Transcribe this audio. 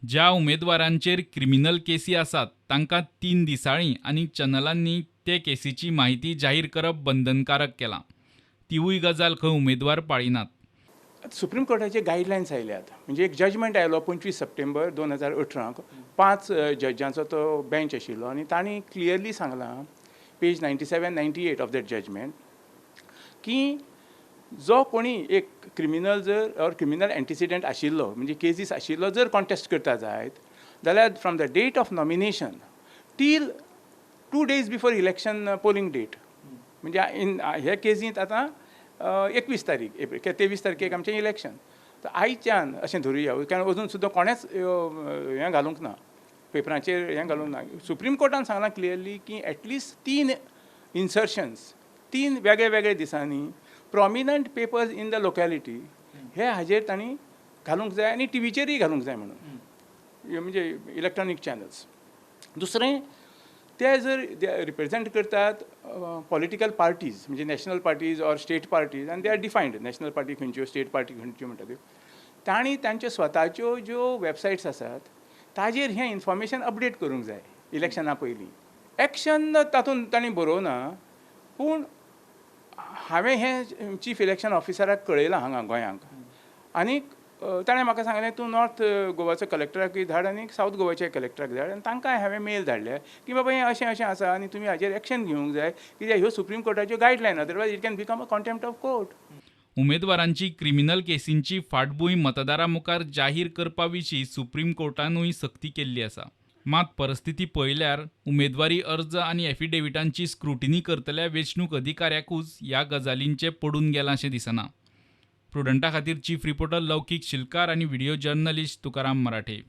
ज्या उमेदवारांचेर क्रिमिनल केसी आसात तांकां 3 दिसाळीं आनी चॅनलांनी ते केसीची माहिती जाहीर करप बंधनकारक केलां. तिवूय गजाल खंय उमेदवार पाळिनात. सुप्रीम कोर्टाचे गायडलायन्स आयल्यात, म्हणजे एक जजमेंट आयलो 25 सप्टेंबर 2018, 5 जजांचो तो बेंच आशिल्लो आनी तांणी क्लियरली सांगलां page 97 98 of that judgement की जो कोणी एक क्रिमिनल जर ऑर क्रिमिनल एंटिसिडंट आशिल्लो, म्हणजे केसीस आशिल्लो जर कॉन्टेस्ट करता जायत जाल्यार from the date of nomination till 2 days before election polling date, म्हणजे इन हे केसींत आतां 21 तारीख एप्रील 23 तारखेक आमचें इलेक्शन, तर आयच्यान अशें धरुया, कारण अजून सुद्दां कोणेंच हें घालूंक ना, पेपरांचेर हें घालूंक ना. सुप्रीम कोर्टान सांगलां क्लियरली की एटलिस्ट 3 इन्सर्शन्स 3 वेगळे वेगळे दिसांनी prominent papers in the locality हे हाजेर तांणी घालूंक जाय आनी टिवीचेरूय घालूंक जाय म्हणून, म्हणजे इलेक्ट्रॉनीक चॅनल्स. दुसरें, ते जर रिप्रेजेंट करतात पॉलिटिकल पार्टीज, म्हणजे national parties or state parties, आनी they are defined, national party खंयच्यो, स्टेट पार्टी खंयच्यो म्हणटा त्यो, तांणी तांच्यो स्वताच्यो ज्यो वेबसायट्स आसात ताजेर हें इन्फॉर्मेशन अपडेट करूंक जाय इलेक्शना पयलीं. एक्शन तातूंत तांणी बरोवना, पूण हांवें हें चीफ इलेक्शन ऑफिसराक कळयलां हांगा गोंयांक, आनीक ताणें म्हाका सांगलें तूं नॉर्थ गोवाचो कलेक्टराकूय धाड आनी सावथ गोवाच्या कलेक्टराक धाड, आनी तांकां हांवें मेल धाडल्या की बाबा हें अशें अशें आसा आनी तुमी हाजेर एक्शन घेवंक जाय, कित्याक ह्यो supreme कोर्टाच्यो guideline, otherwise it can become a contempt of court. उमेदवारांची क्रिमिनल केसींची फाटभूंय मतदारां मुखार जाहीर करपा विशीं सुप्रीम कोर्टानूय सक्ती केल्ली आसा. मात परिस्थिती पळयल्यार उमेदवारी अर्ज आनी एफिडेविटांची स्क्रुटिनी करतल्या वेंचणूक अधिकाऱ्याकूच ह्या गजालींचें पडून गेलां अशें दिसना. प्रुडंटा खातीर चीफ रिपोर्टर लौकीक शिलकार आनी व्हिडिओ जर्नलिस्ट तुकाराम मराठे.